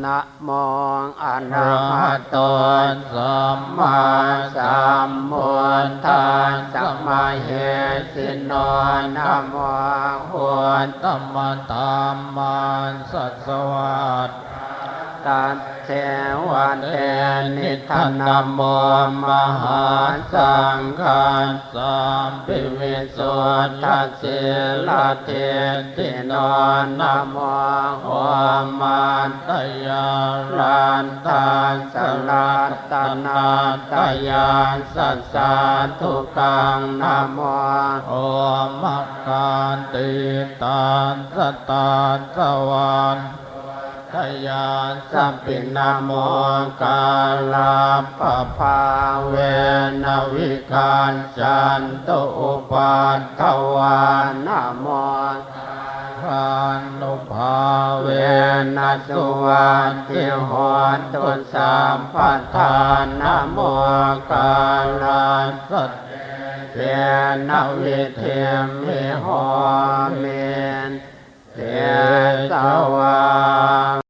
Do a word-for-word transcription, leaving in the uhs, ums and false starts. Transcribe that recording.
Namo arahato sammāsambuddhassa mahesino. Namo uttamadhammassa svākkhātasseva tenidha. Namo mahāsaṅghassāpi visuddhasīladiṭṭhino. Namo omātyāraddhassa ratanattayassa sādhukaṃ. Namo omakātītassa tassa vatthuttayassapi. Namokārappabhāvena vigacchantu upaddavā. Namokārānubhāvena suvatthi hotu sabbadā. Namokārassa tejena vidhimhi homi